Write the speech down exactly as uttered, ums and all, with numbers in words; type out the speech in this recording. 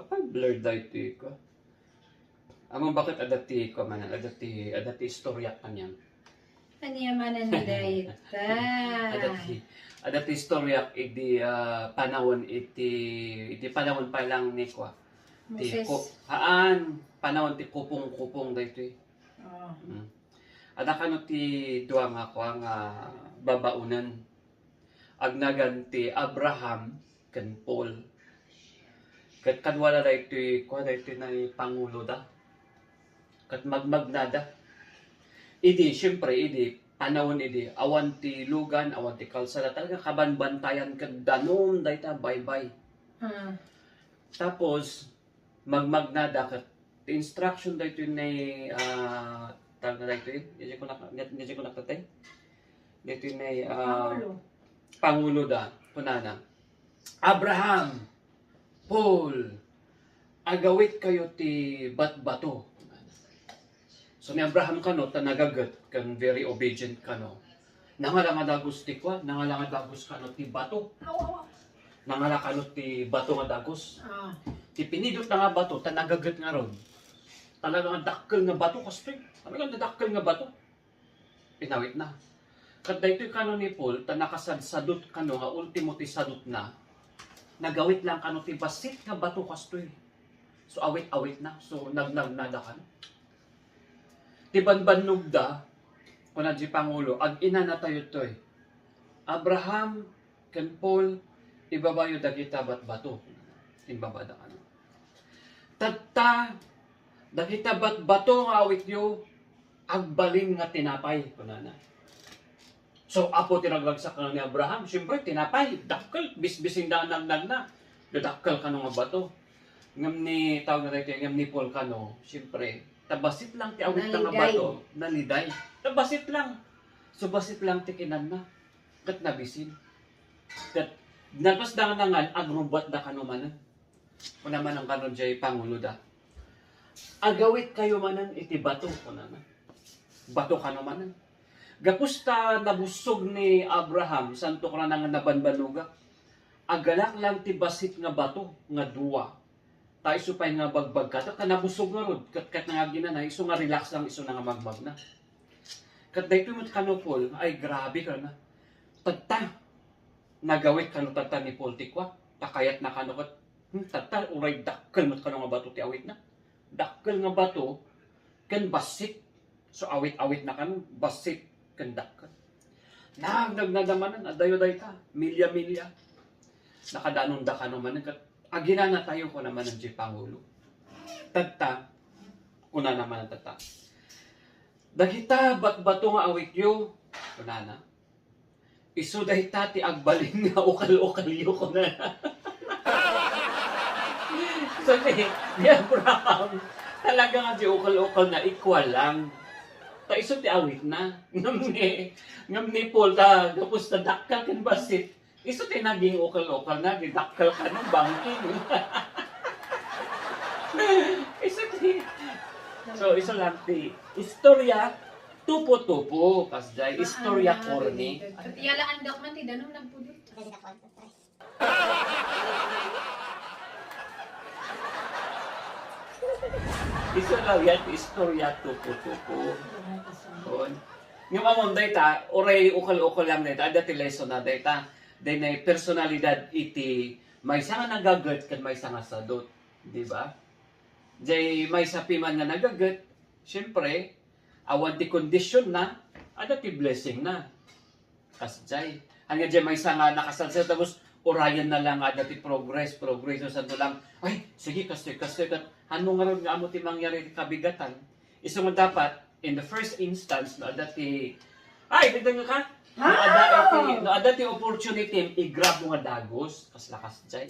Apay blurred daytoy ko. Ammom baket adda ti, kuan manen, adda ti, adda ti istoryak kaniam. Ania manen dayta? Adda ti, adda ti istoryak idi, ah, panawen iti, idi panawen pa lang ni kua. Ti Moses. Ku-, haan, panawen ti kupong-kupong daytoy. Ah. Mm. Adda kano ti dua nga kua nga babaonen. Agnagan ti Abraham ken Paul. Ket kaduada daytoy, kua daytoy nay panguloda. Ket magmagnada. Idi, siyempre, idi, panawen idi, awan ti lugan, awan ti kalsada, talaga kabanbantayan ket danum dayta, baybay. Ah. Tapos, magmagnada ket ti instruction daytoy ni, ah, tawag na daytoy, daytoy ko nak-, daytoy ko nakatay. Daytoy ni, ah, Pangulo. Panguloda, kunana, "Abraham, Paul, agawit kayo ti batbato." So ni Abraham kano, ta nagaget, ken very obedient kano. Nangala nga dagus ti kua, nangala nga dagus kano ti bato. Aw, aw, aw. Nangala kano ti bato nga dagus. Ah. Ti pinidotna nga bato, ta nagaget ngarud. Talaga nga dakkel nga bato, kastoy. Talaga nga dakkel nga bato. Inawitna. Ket daytoy kano ni Paul, ta nakasadsadot kano nga ultimo ti sadotna. Nagawit lang kano ti bassit nga bato, kastoy. So, awit-awitna. So, nagnagnada kano. Ti banbannogda, kuna di Pangulo, "Aginanatayo toy. Abraham ken Paul, ibabayo dagita batbato." Imbabada kano. "Tatta, dagita batbato nga awityo, agbalin nga tinapay," kunana. So, apo ti ragragsak kano ni Abraham, siyempre, tinapay, dakkel, bisbising da nagnagna. Dadakkel kano nga bato. Ngem ni, tawag na daytoy, ngem ni Paul kano, siyempre, ta bassit lang ti awitna nga Naliday. Bato, naliday. Ta bassit lang. So, bassit lang ti kinanna. Ket nabisin. Ket nalpas da nga nangan, agrubbat da kano manen. Kuna manen kano jay panguloda, "Agawit kayo manen iti bato," kunana. Bato kano manen. Gapus ta nabussog ni Abraham, santo kunana nga nabanbanogak. Agalak lang ti bassit nga bato nga dua. Ta isu pay nga bagbagkada, ta nabussog ngarud, ket, ket nangaginana, isu nga relax lang, isu na nga magmagna. Ket daytoy met kano Paul, ay grabe kano. Tatta, nagawit kano tatta ni Paul ti kua, ta kayatna kano ket, hmm, tatta, uray dakkel met kano nga bato ti awitna. Dakkel nga bato, ken bassit. So, awit-awitna kano, bassit ken dakkel. Nagnagnada manen, adayo dayta, milya-milya. Nakadanonda kano manen, ket aginanatayo, kuna manen jay pangulo. Tatta, kunana manen tatta, "Dagita batbato nga awityo," kunana, "isu dayta ti agbalin nga ukal-ukalyo," kunana. So, ni, ni Abraham, talaga nga di ukal-ukalna, equal lang. Ta isu ti awitna. Ngem ni, ngem ni Paul, ta gapus ta dakkel ken bassit, isu ti naging ukal-ukalna, di dakkel kano, bangking. Isu ti, so, isu lang ti istorya, tupo-tupo, kasjay, istorya corny. Ket yalaandak man ti danum nagpudot. Isu lang yan, istorya, tupo-tupo. On. Ngem ammom dayta, uray ukal-ukal lang dayta, adda ti lesson na dayta. Dayta personalidad iti maysa nga nagaget ken maysa nga sadot, di ba? Jay maysa piman nga nagaget, siyempre, awan ti kondisionna, adda ti blessingna. Kasjay. Ania jay maysa nga nakasalsal, tapos urayenna lang nga adda ti progress, progress, no, santo lang, "Ay, sige, kastoy, kastoy, kat-, ano ngarud nga ammo ti mangyari ti kabigatan?" Isu nga dapat, in the first instance, no, adda ti, ay, dagdagngek ka? No adda ti, no adda ti opportunity, i-grab mo nga dagus, kasla kasjay.